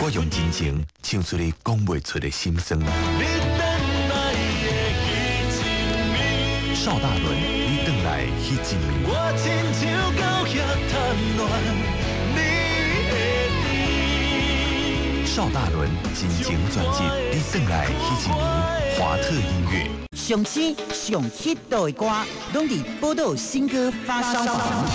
我用真情唱出你講袂出的心酸。邵大倫，你轉來彼一暝。我親像狗遐貪戀你的甜。邵大倫真情專輯《你轉來彼一暝》，華特音樂。上新上 hit 的歌，攏佇寶島新歌發燒榜。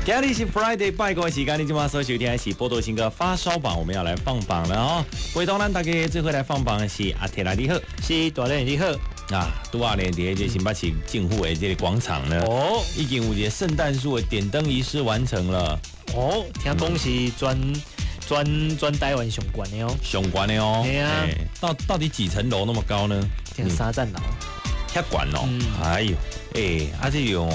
今日是 Friday 拜五的時間，你這馬所收聽的是寶島新歌發燒榜，我們要來放榜了哦。回頭咱大家做伙來放榜的是阿鐵來你好，是大磊你好。啊，拄仔呢，佇這新北市政府的這個廣場呢，已經有一個聖誕樹的點燈儀式完成了。哦，聽講是全台灣上懸的哦，上懸的哦。對啊，到底幾層樓那麼高呢？聽三層樓，遐懸哦。哎呦，欸，啊這種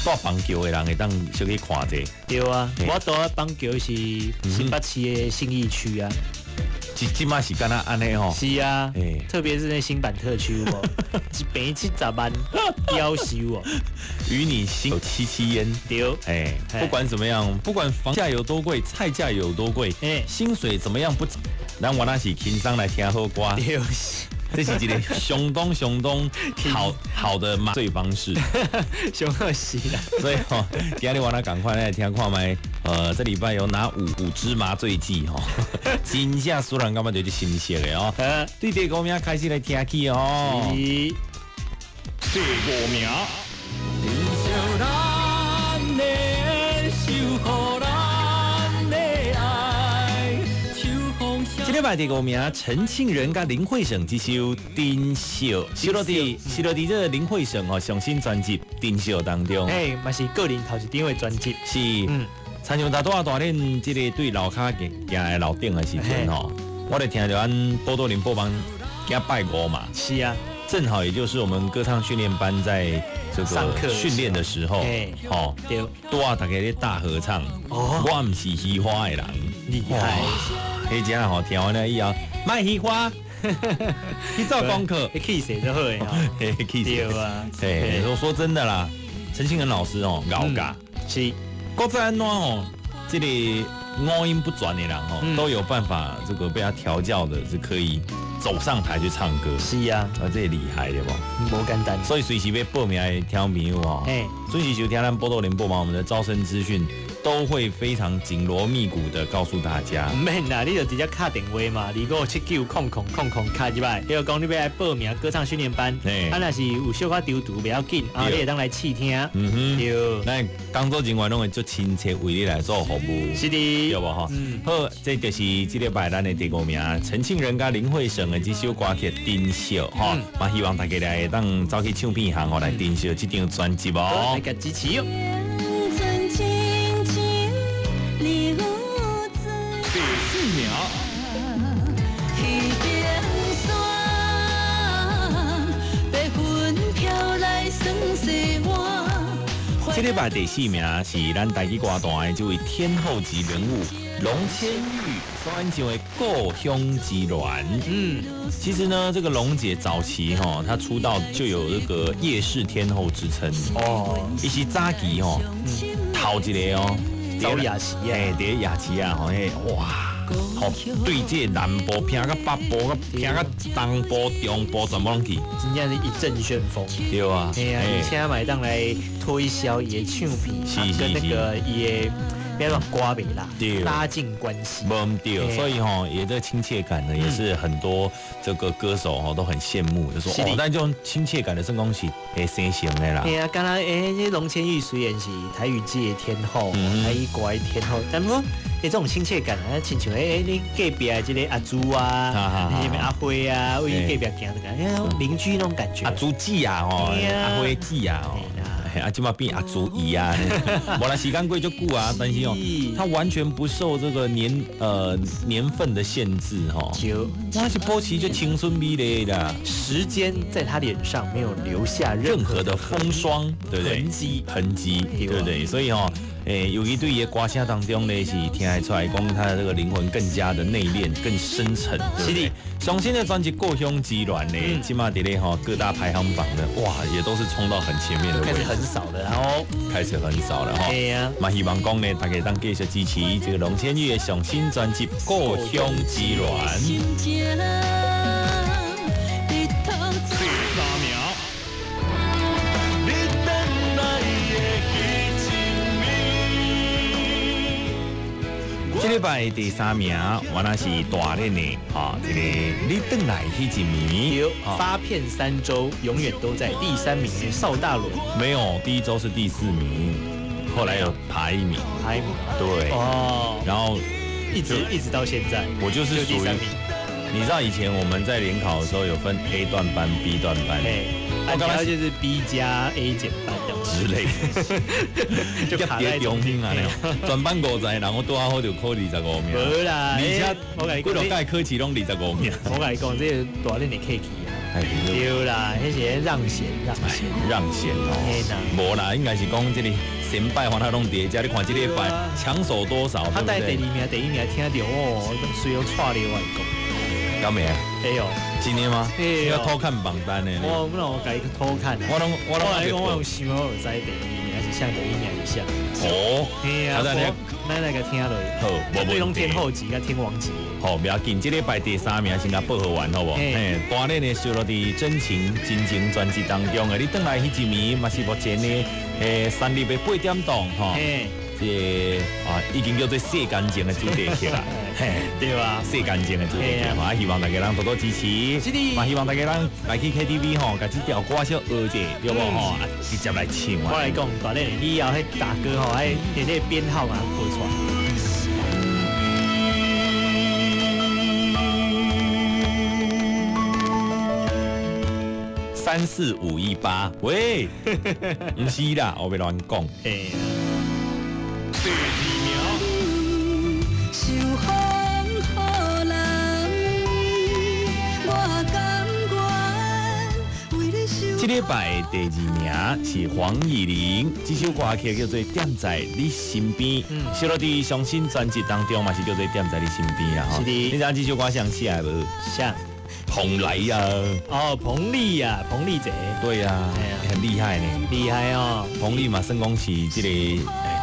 蹛板橋的人會當小去看者。對啊，我蹛板橋是新北市的信義區啊。這馬是敢若按呢吼。是啊，特別是那新板特區哦，一坪70萬，夭壽哦。與你心有戚戚焉。對，哎，不管怎麼樣，不管房價有多貴，菜價有多貴，薪水怎麼樣不，咱我那是輕鬆來聽好歌。對，這是一個相當相當好好的麻醉方式，上好是啦。所以吼，今日我來趕快來聽看覓，這禮拜有哪五支麻醉劑吼？真正使人感覺就是新鮮的哦。對第五名開始來聽起哦。第五名。咱的守護咱的愛，秋風這禮拜第五名，陳慶仁佮林慧省這首《珍惜》，收錄佇收錄佇這個林慧省哦上新專輯《珍惜》當中。哎，嘛是個人頭一張的專輯。是，親像頭拄仔大練這個對樓跤行行的樓頂的時陣吼，我咧聽著咱寶島聯播網今拜五嘛。是啊。正好也就是我們歌唱訓練班在這個訓練的時候，吼，對，拄仔大家咧大合唱，我毋是虛華的人，厲害，彼只吼聽完了以後，莫虛華，去做功課，氣勢就好的，氣勢對啊，對，說真的啦，陳慶仁老師哦，𠢕教是，閣再按怎吼，這個五音不全的人哦，都有辦法這個被他調教的，是可以走上台去唱歌。是啊，啊，這厲害對無？無簡單。所以隨時欲報名的聽眾朋友哦，準時收聽咱寶島聯播網，我們的招生資訊都會非常緊鑼密鼓的告訴大家。毋免啦，你就直接敲電話嘛，25790000敲入來。比如講你欲來報名歌唱訓練班，啊，若是有小可躊躇袂要緊，啊，你會當來試聽。對。咱工作人員攏會足親切為你來做服務。是的。對無吼？好，這就是這禮拜咱的第五名，陳慶仁佮林慧省的這首歌曲《珍惜》吼，嘛希望大家來會當走去唱片行吼來珍惜這張專輯哦。來共支持哦。第四名。彼邊山，白雲飄來算世我。這禮拜第四名是咱台語歌壇的這位天后級人物龍千玉所演唱的《故鄉之戀》。其實呢，這個龍姐早期哈，她出道就有這個夜市天后之稱。伊是早期吼，頭一個哦，走夜市啊，欸，佇夜市啊，吼，哇，吼，對這個南部拼到北部，佮拼到東部、中部，全部攏去，真正是一陣旋風。對啊，嘿啊，而且嘛會當來推銷伊的唱片，跟那個伊的欲按怎歌迷啦，拉近關係。無對，所以吼，也這個親切感呢，也是很多這個歌手吼都很羨慕，就說哦，但這種親切感的算講是會生成的啦。對啊，敢若欸，這龍千玉雖然是台語界的天后，台語歌的天後，但不過這種親切感啊，親像欸，你隔壁的這個阿朱啊，你阿輝啊，為隔壁行的感覺，鄰居那種感覺。阿朱姊啊，吼，阿輝姊啊，吼。啊，這馬變阿朱姨啊，無啦，時間過足久啊，但是哦，他完全不受這個年份的限制哈。哇，是保持就青春美麗的，時間在他臉上沒有留下任何的風霜，對不對？痕跡，痕跡，對不對？所以哦，诶，尤其对伊的歌声当中呢，是听得出来讲他的这个灵魂更加的内敛、更深沉，对不对？上新的专辑《故乡之恋》呢，这马伫咧吼各大排行榜呢，哇，也都是冲到很前面的位置，开始很少了，然后开始很少了哈。对啊，嘛希望讲呢，大家当继续支持这个龙千玉的上新专辑《故乡之恋》。这礼拜第三名，原来是大练的，哈，这个你转来彼一暝，发片3周，永远都在第3名。邵大伦没有，第一周是第4名，后来又爬一名，爬一名，对，哦，然后一直到现在，我就是属于第3名。你知道以前我们在联考的时候有分 A 段班、B 段班，我刚刚就是 B 加 A 减班之类的，就卡在中间啊！全班50个人，我拄好就考25名。无啦，而且几落届考试拢25名。我跟你讲，这个大练的客气啊。对啦，那是让贤，让贤，让贤哦。无啦，应该是讲这个先辈还他拢伫遮，你看这礼拜抢手多少？他带第2名、第1名听到哦，随有错了我讲。敢没？哎呦，今天吗？要偷看榜单呢。我不能我改一个偷看。我拢我来讲，我有想我有知第1名还是像第1名一下。哦，嘿啊，咱来个听落。好，对拢天后级佮天王级。好，不要紧，这礼拜第3名先共报好完，好无？嘿，大练的收录伫《真情真情》专辑当中的，你转来彼一暝嘛是目前的3日的8点档吼。这个啊，已经叫做洗干净的主题曲啦，对啊，洗干净的主题曲嘛，希望大家人多多支持，嘛希望大家人来去 KTV 吼，共这条歌小学者，对无吼？直接来唱啊！我来讲，大练，你以后彼大哥吼，爱连那个编号嘛报出来。34518，喂，不是啦，我别乱讲。第2名。这礼拜第2名是黄以玲，这首歌曲叫做《踮在你身边》，收录伫上新专辑当中嘛是叫做《踮在你身边》啦。是的，你知影这首歌谁写的无？谁？彭来呀！哦，彭丽呀，彭丽姐。对呀，很厉害呢。厉害哦，彭丽嘛，算讲是这个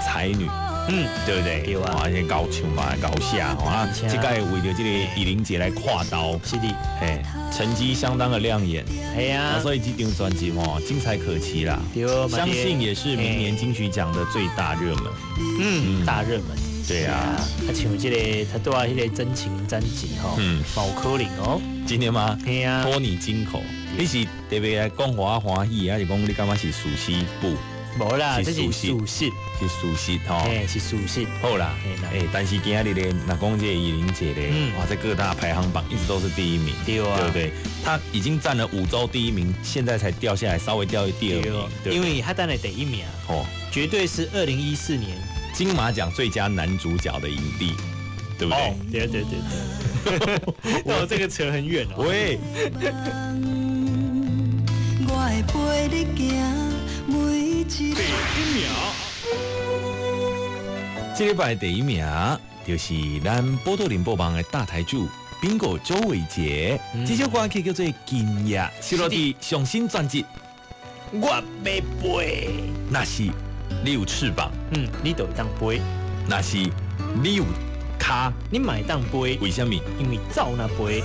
才女。嗯，对不对？对啊，而且高唱嘛，高写啊，这届为了这个以玲姐来跨刀，是的，嘿，成绩相当的亮眼，系啊，所以这张专辑哦，精彩可期啦，对，相信也是明年金曲奖的最大热门，嗯，大热门，对啊，啊，像这个他对啊，那个真情专辑吼，嗯，冇可能哦，今天吗？系啊，托你金口，你是特别来讲我欢喜，还是讲你感觉是属实不？无啦，这是事实，是事实吼，嘿，是事实。好啦，哎，但是今仔日咧，若讲这个以玲姐咧，哇，在各大排行榜一直都是第1名，对啊，对不对？她已经占了5周第1名，现在才掉下来，稍微掉第2名，因为她占了第1名，哦，绝对是2014年金马奖最佳男主角的影帝，对不对？对对对对，我这个扯很远哦。喂。第1名，这礼拜第1名就是咱宝岛联播网的大台柱 Bingo 周伟杰，这首歌曲叫做《今夜》，收录伫上新专辑《我欲飞》。若是你有翅膀，嗯，你就会当飞；若是你有跤，你嘛会当飞。为什么？因为走若飞，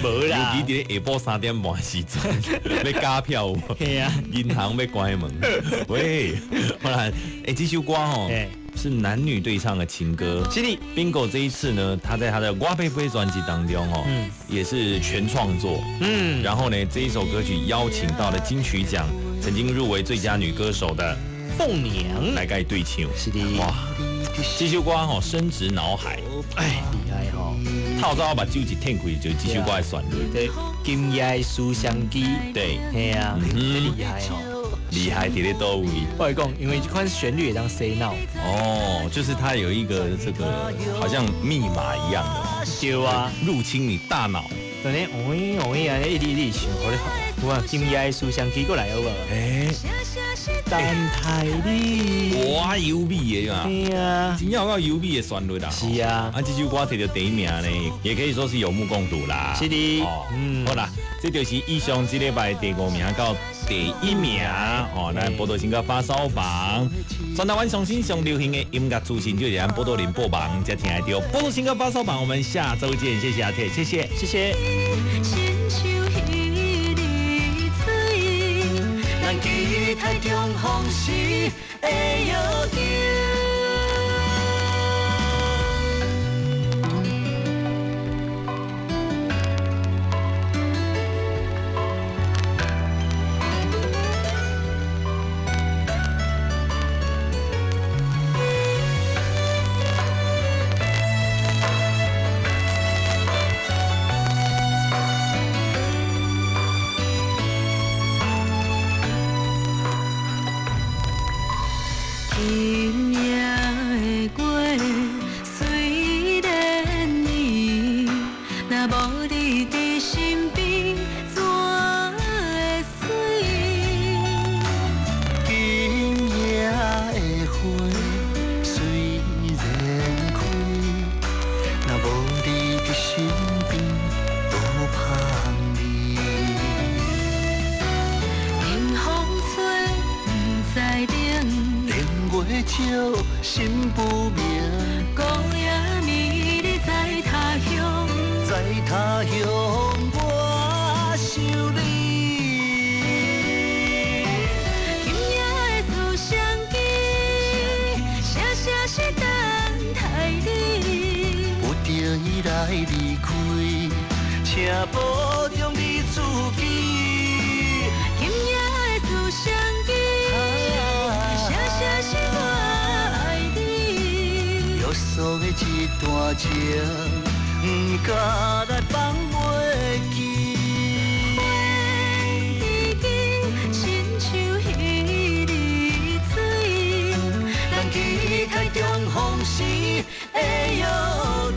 无啦。尤其伫咧下晡3点半时阵，欲加票，系啊，银行欲关门。喂，好啦，欸，这首歌吼是男女对唱的情歌。是的，Bingo 这一次呢，他在他的《我欲飞》专辑当中哦，也是全创作。嗯，然后呢，这一首歌曲邀请到了金曲奖曾经入围最佳女歌手的凤娘来佮对唱。是的，哇，这首歌吼深植脑海，哎，厉害吼！透早我目睭一天开，就这首歌的旋律。对，今夜思相机。对，嘿啊，厉害吼！厉害伫咧佗位？我讲，因为这款旋律会当洗脑。哦，就是它有一个这个好像密码一样的，对啊，入侵你大脑。对咧，哦咦哦咦啊，一直一直唱，我咧，我今夜思相机过来好无？哎。等待你。哇，优美的嘛，对啊，真正有够优美的旋律啦。是啊，啊，这首歌摕到第一名呢，也可以说是有目共睹啦。是的，嗯，好啦，这就是以上这礼拜第五名到第一名哦。咱报道新歌发烧榜，全台湾上新上流行的音乐资讯，就是咱宝岛联播网才听得到。宝岛新歌发烧榜，我们下周见，谢谢阿铁，谢谢，谢谢。咱期待重逢时的约定。今夜的月虽然圆，若无你伫身边，怎会水？今夜的花虽然开，若无你伫身边，无香味。冷风吹，不知冷。月照，心不明。孤夜暝日在他乡，在他乡我想你。今夜的思想机，声声是等待你。不得已来离开，请保重你自己。今夜的思想机，声声是我爱你。约束的这段情，不敢来放袂记。花知己，亲像彼日水，咱期待重逢时的约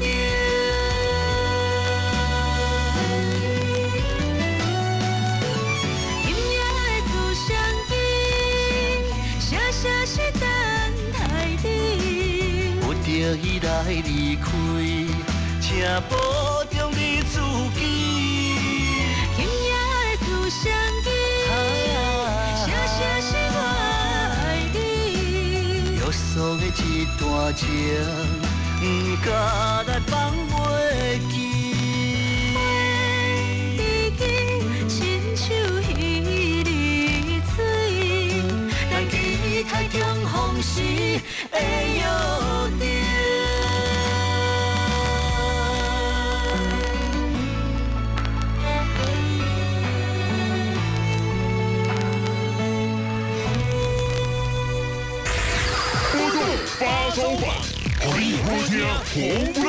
定。今夜的思想机，声声是等待你。不得已来离开，请保重你自己。今夜的思想机，声声是我爱你。约束的这段情，不敢来放袂记。花知己，亲像彼日水，咱期待重逢时的约定。波动发烧榜，予你好听红不让。